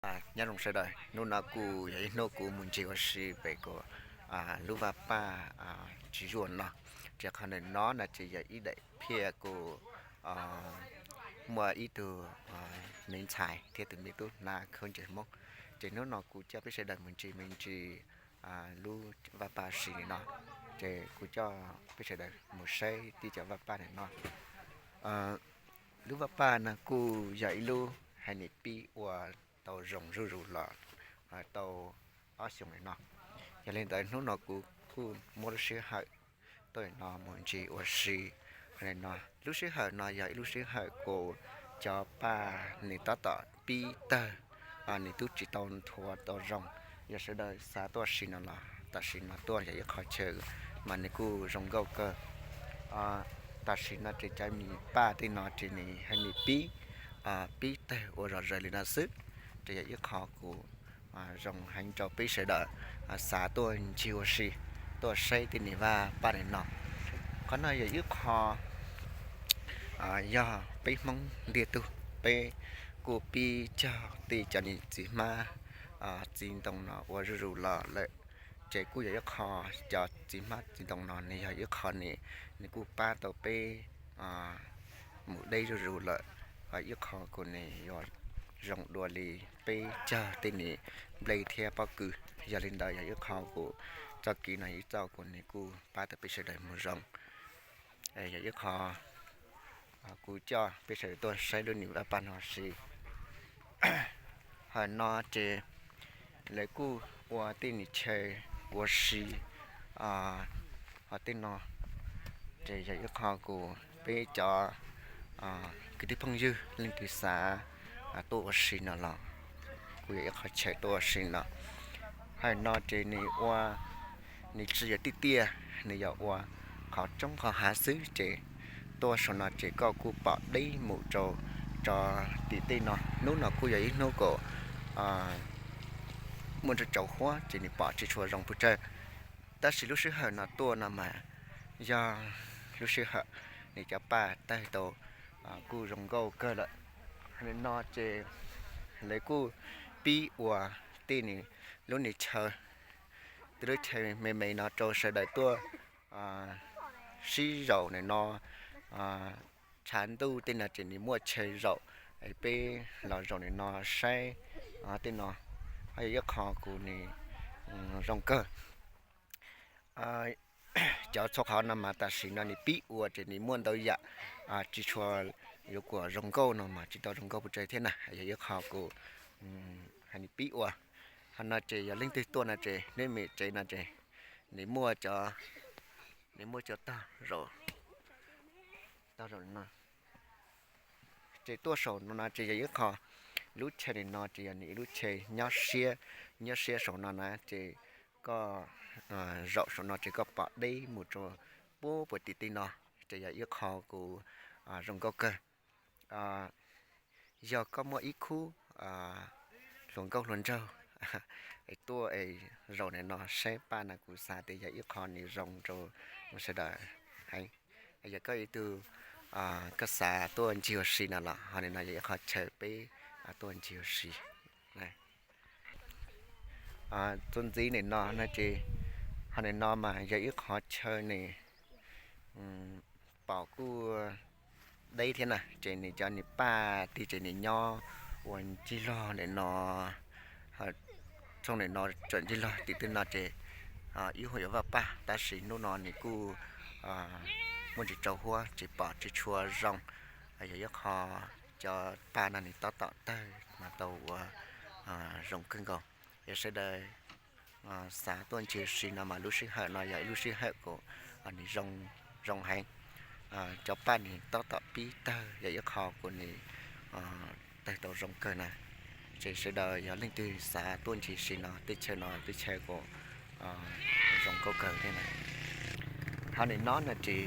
Nyob zoo sawv daws, hnub no kuj yog ib hnub kuv mus ncig ua si pem kuv lub vaj paj tsis zuaj no. Ces qhov ntawm no no ces yog ib daim phiaj kuj muaj ib tug me ntxhais thiab tus me tub hnav khaub ncaws Hmoob. Ces hnub no kuv coj peb sawv daws mus ncig me ntsis lub vaj paj si no. Ces kuv coj peb sawv daws mus saib tib cov vaj paj ntawm no. Lub vaj paj no kuj yog ib lub hais nim pib ua tau zoo zuj zus los tau ob xyoos li no. Yog li ntawd hnub no kuv kuj muab lub sij hawm tuaj no mus ncig ua si li no. Lub sij hawm no yog ib lub sij hawm kuj cov paj nws tab tom pib tawg, nws twb tsis tau nthuav tau zoo. Yog sawv daws xav tuaj si no los tam sim no tuaj yog ib qho chaw mas nws kuj zoo nkauj kawg. Tam sim no ces cov me paj tej no ces nws hais nim pib, pib tawg ua zom zaws li no xwb. Ces yog ib qho kuj zoo heev rau peb sawv daws xav tuaj ncig ua si, tuaj saib tej niag vaj paj li no. Qhov no yog ib qho yog peb Hmoob ntiag tug, peb kuj pib cog tej cov niag txiv hmab txiv ntoo no ua zuj zus los lawm. Ces kuj yog ib qho, cov txiv hmab txiv ntoo no nws yog ib qho nws, nws kuj pab tau peb mus deb zuj zus lawm. Ib qho kuj nws yuav zoo dua li peb cog tej niag nplej thiab pob kws. Yog li ntawd yog ib qho kuj txoj kev no ib txoj kuj nws kuj pab tau peb sawv daws mus zoo. Yog ib qho kuv coj peb sawv daws tuaj saib lub niag vaj paj no si. Hais no ces lawv kuj ua tej niag chaw ua si, ho tej no ces yog ib qho kuj peb cov kwv tij phooj ywg leej twg xav tuaj ua si no los kuj yog ib qho chaw tuaj ua si no. Hais no ces nws ua, nws tsis yog tiaj tiaj, nws yog ua qhov roob qhov hav xwb ces tuaj saum no ces koj kuj pom deb mus rau, rau tim tej no. Hnub no kuj yog ib hnub kuj muaj ntau tsaus huab ces nws pom tsis tshua zoo pes tsawg. Tab sis lub sij hawm no tuaj no mas yog lub sij hawm nws cov paj tawg tau kuj zoo nkauj kawg lawm. Li no ces lawv kuj pib ua tej lub niag chaw, tej lub chaw me me no rau sawv daws tuaj sib zaum nim no, tshav ntuj tej no ces nws muaj chaw zaum, peb los zaum nim no saib tej no, yog ib qho kuj nws zoo kawg. Cov txhua qhov no mas tam sim no nws pib ua ces nws muaj ntau yam tsis tshua yuav kom zoo nkauj no mas tsis tau zoo nkauj pes tsawg thiab na, yog ib qho kuj hais nws pib ua. Hais no ces yog leej twg tuaj no ces neb me tsev no ces nws muaj cov, nws muaj cov tog zaum, tog zaum no. Ces tuaj saum no no ces yog ib qho, lub chaw nim no ces yog nws ib lub chaw nyob siab, nyob siab saum no na ces koj zaum saum no ces koj pom deb mus rau puag puag tim tej no, ces yog ib qho kuj zoo nkauj kawg. Yog koj muaj ib khub hluas nkauj hluas nraug tuaj es zaum nim no saib paj no kuv xav tias yog ib qho nws zoo rau sawv daws heev. Yog koj ib tug, koj xav tuaj ncig ua si no los ho nim no yog ib qho chaw peb tuaj ncig ua si. Txuas ntxiv nim no no ces ho nim no mas yog ib qho chaw nws pom kuj deb thiab na, ces nws cov niag paj tej ces nws nyob ua ncig log nim no, txhooj nim no txawm ncig log tim tej no ces ib huam yuav vaj paj, tab sis hnub no nws kuj muaj ntsis tsaus huab ces pom tsis tshua zoo. Yog ib qho cov paj no nws tab tom tawg mas tau ua zoo kawg nkaus. Yog sawv daws xav tuaj ncig ua si no mas lub sij hawm no yog ib lub sij hawm kuj nws zoo, zoo heev. Cov paj nws tab tom pib tawg yog ib qho kuj nws tawg tau zoo kawg na. Ces sawv daws yog leej twg xav tuaj ncig ua si no tej chaw no tej chaw kuj zoo nkauj kawg thiab na. Ho nim no no ces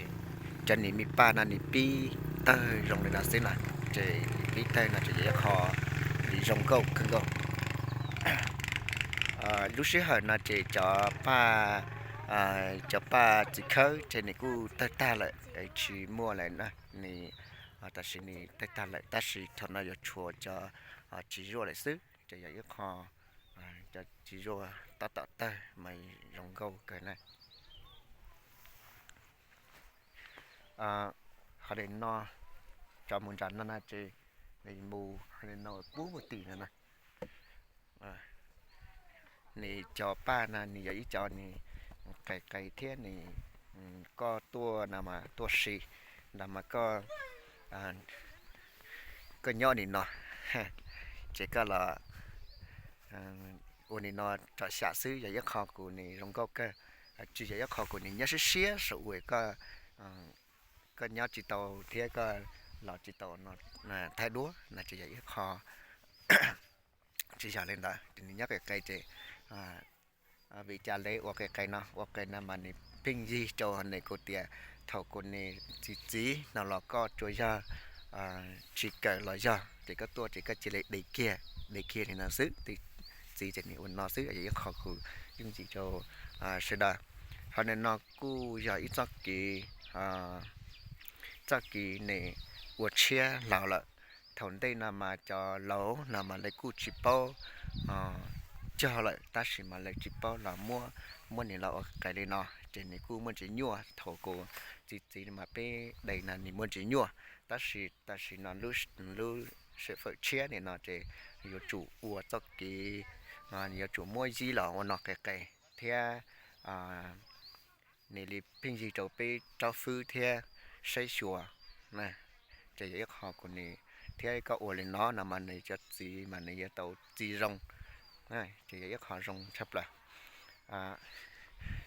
cov niag me paj no nws pib tawg zoo li no xwb na, ces pib tawg no ces yog ib qho nws zoo nkauj kawg nkaus. Lub sij hawm no ces cov paj, cov paj txiv khawb ces nws kuj tawg tag lawm, tsis muaj lawm na, nws tam sim nws tawg tag lawm, tab sis thaum no yuav tshuav cov tsis zuaj lawm xwb. ces yog ib qho cov txiv zuag tab tom tawg mas zoo nkauj kawg na. Qhov no tso mus nram no na ces nws mus qhov no pub puag tim no na. Nws cov paj no nws yog ib cov nws qis qis thiab nws, koj tuaj no mas tuaj si ntawd mas koj, koj nyob nim no ces koj los ua nim no rau xyam xwb, yog ib qho kuv nws zoo nkauj kawg. Tsis yog ib qho kuv nws nyob siab siab saum uas koj, koj nyob tsis tau thiab koj los tsis tau no, thaij duab no ces yog ib qho tsis yog li ntawd, ces nws nyob qis qis ces vim cas lawv ua qis qis no, ua qis no mas nws pheej yig rau nws kuv tias thaum kuv nws txiv txiv no los koj tsuas yog tsis kawm los yog ces koj tuaj ces koj cia li de kiag, de kiag li no xwb. Txiv ces nws ua no xwb, yog ib qho kuv yooj yim rau sawv daws. Qhov no kuj yog ib txoj kev, txoj kev nws ua tshiab laus lawm. Thaum ntej no mas cov laus no mas lawv kuj tsis paub cog lawm tab sis mas lawv tsis paub los muab, muab nws los ua qis li no ces nws kuj muaj ntsis nyuaj. Thaum kuv txiv txiv mas peb de no nws muaj ntsis nyuaj, tab sis tam sim no lub sij hawm tshiab nim no ces yuav tsum ua txoj kev, yuav tsum muab yib los ua no qis qis thiab nws li pheej yig rau peb tsob fwb thiab saib xyuas, ces yog ib qho kuv nws thiab koj ua li no no mas nws cov txiv mas nws yuav tau txiv zoo, ces yog ib qho zoo tshaj plaws.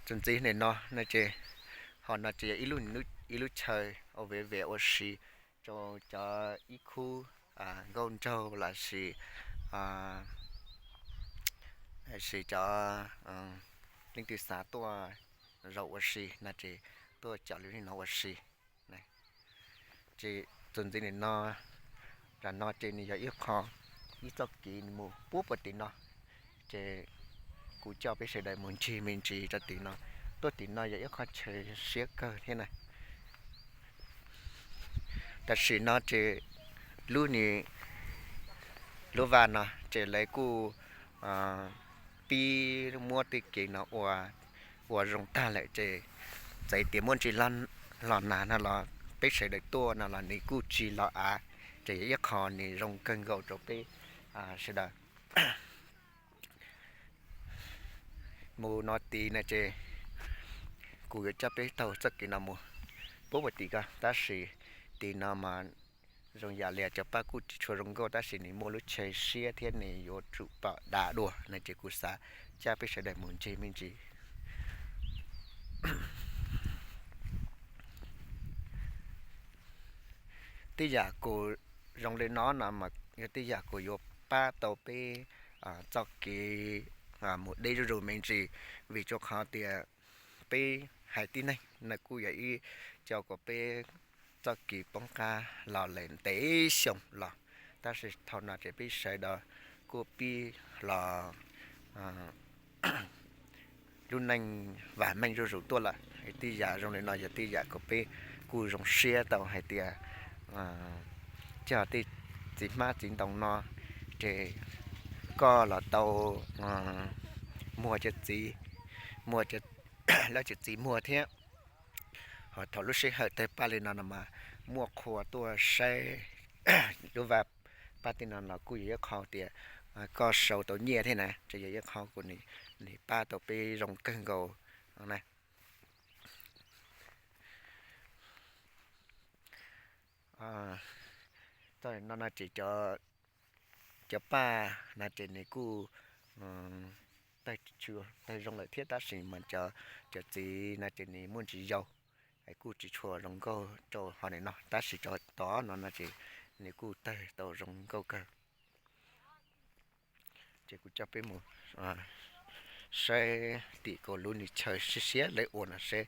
Txuas ntxiv nim no no ces ho no ces yog ib lub chaw ua viv vias ua si rau cov ib khub nkauj nraug lossis, lossis cov leej twg xav tuaj zaum ua si no ces tuaj cov li no ua si. Ces txuas ntxiv nim no, tam no ces nws yog ib qho, ib txoj kev nws mus puag puag tim no, ces kuv coj peb sawv daws mus ncig me ntsis rau tim no. Tuaj tim no yog ib qho chaw siab kawg thiab na. Tam sim no ces lub, lub vaj no ces lawv kuj pib muab tej kev no ua, ua zoo tag lawm ces txawm tias muaj ntsis los nag no los peb sawv daws tuaj no los nws kuj tsis los av, ces yog ib qho nws zoo kawg nkaus rau peb sawv daws. Mus no tid no ces kuv yuav coj peb taug txoj kev no mus puag puag tim ko, tab sis tim no mas zoo yam li cov paj kuj tsis tshua zoo nkauj tab sis nws muaj lub chaw siab thiab nws yuav tsum pom dav dua no ces kuv xav coj peb sawv daws mus ncig me ntsis. Tej yam kuv zoo li no no mas yog tej yam kuv yuav pab tau peb txoj kev mus deb zuj zus me ntsis, vim rau qhov tias peb haiv tib neeg no kuj yog ib co uas peb txoj kev poob qab los lawm ntev xyoo los, tab sis thaum no ces peb sawv daws kuj pib los lub neej vam meej zuj zus tuaj lawm. Tej yam zoo li no yog tej yam uas peb kuj zoo siab tau hais tias cog tej txiv hmab txiv ntoo no ces koj los tau muag cov txiv, muag lawv cov txiv muag thiab. Ho thaum lub sij hawm tawg paj li no no mas muaj qhua tuaj saib lub vaj paj tej no los kuj yog ib qho tias koj sau tau nyiaj thiab na, ces yog ib qho uas nws pab tau peb zoo kawg nkaus na. Txoj no no ces cov paj no ces nws kuj tawg zoo lawm thiab tab sis mas cov txiv no ces nws muaj ntsis yau, kuj tsis tshua zoo nkauj rau ho nim no, tab sis cov tod no no ces nws kuj tawg tau zoo nkauj kawg. Ces kuv coj peb mus saib tim kuv lub nws chaw siab siab lawv ua no seb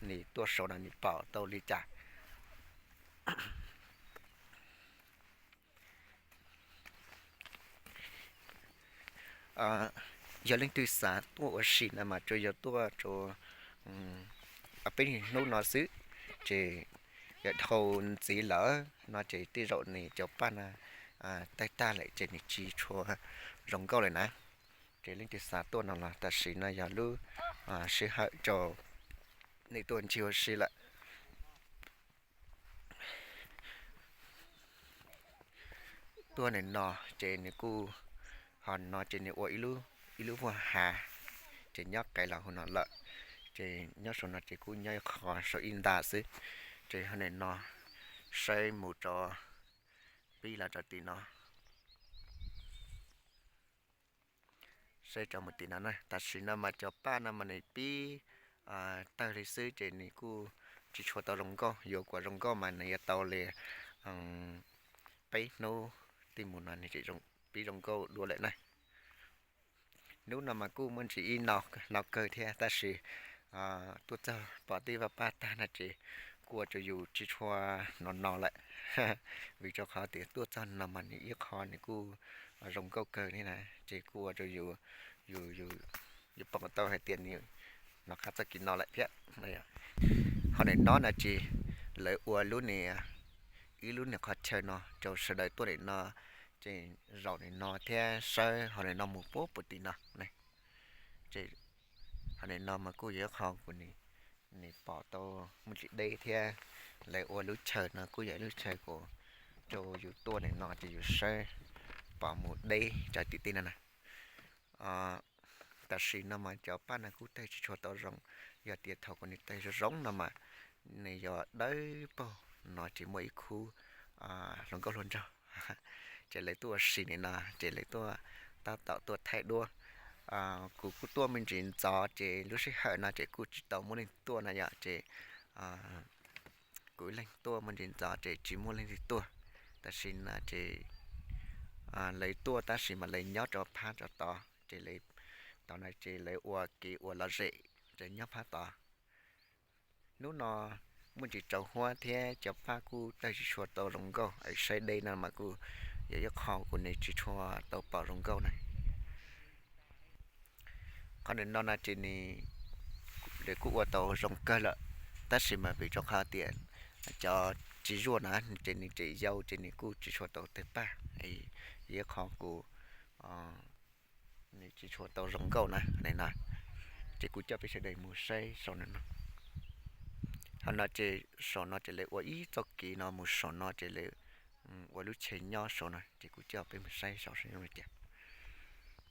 nws tuaj saum no nws pom tau li cas. Yog leej twg xav tuaj ua si no mas tsuas yog tuaj rau peb hnub no xwb, ces yog dhau ntxiv lawm no ces tej zaum nws cov paj no tawg tag lawm ces nws tsis tshua zoo nkauj lawm na. Ces leej twg xav tuaj no los tam sim no yog lub sij hawm rau nej tuaj ncig ua si lawm. Tuaj nim no ces nws kuj, ho no ces nws ua ib lub vuag hav, ces nyob qis los hu no lawm. Ces nyob saum no ces kuj nyob ib qho saum ib nta xwb. Ces ho nim no saib mus rau, pib los rau tim no, saib rau mus tim no na. Tam sim no mas cov paj no mas nws pib tawg li xwb ces nws kuj tsis tshua tau zoo nkauj. Yuav kom zoo nkauj mas nws yuav tau li peb hnub tej mus no nws tseem pib zoo nkauj dua lawm na. Hnub no mas kuj muaj ntsis ib no kawg thiab tab sis tuaj txog pom tej vaj paj tag no ces kuj ua rau yus tsis tshua hnov no lawm, vim rau qhov tias tuaj txog no mas nws ib qho nws kuj zoo nkauj kawg li na, ces kuj ua rau yus, yus, yus pom tau hais tias nws hnov qab txoj kev no lawm thiab. Ho nim no no ces lawv ua lub niag, ib lub niag qhov chaw no rau sawv daws tuaj nim no, ces zaum nim no thiab saib ho nim no mus puag puag tim no. Ho nim no mas kuj yog ib qho kuv, nws pom tau muaj ntsis deb thiab. Lawv ua lub chaw no kuj yog ib lub chaw kuj rau yus tuaj nim no ces yus saib pom mus deb rau tim tej no na. Tam sim no mas cov paj no kuj tawg tsis tshua tau zoo, yog tias thaum kuv nws tawg zoo zoo no mas nws yuav dawb paug no ces muaj ib khub hluas nkauj hluas nraug ces lawv tuaj ua si nim no ces lawv tuaj, tab tom tuaj thaij duab. Kuv kuj tuaj me ntsis ntxov ces lub sij hawm no ces kuj tsis tau muaj leej twg tuaj na yom, ces kuv ib leeg tuaj me ntsis ntxov ces tsis muaj leej twg tuaj. Tam sim no ces lawv tuaj tab sis mas lawv nyob rau phab rau tod ces lawv, tod no ces lawv ua kev ua lom zem ces nyob phab tod. Hnub no muaj ntsis tsaus huab thiab cov paj kuj tawg tsis tshua tau zoo nkauj, saib deb no mas kuj yog ib qho kuv nws tsis tshua tau pom zoo nkauj na. Qhov nim no no ces nws, nws kuj ua tau zoo kawg lawm, tab sis mas vim rau qhov tias cov tsis zuaj na ces nws tseem yau ces nws kuj tsis tshua tau tawg paj, yog ib qho kuv, nws tsis tshua tau zoo nkauj na. Nim no ces kuv coj peb sawv daws mus saib saum no no. Ho no ces saum no ces lawv ua ib txoj kev no mus saum no ces lawv ua lub chaw nyob saum no ces kuv coj peb mus saib saum seb zoo li cas.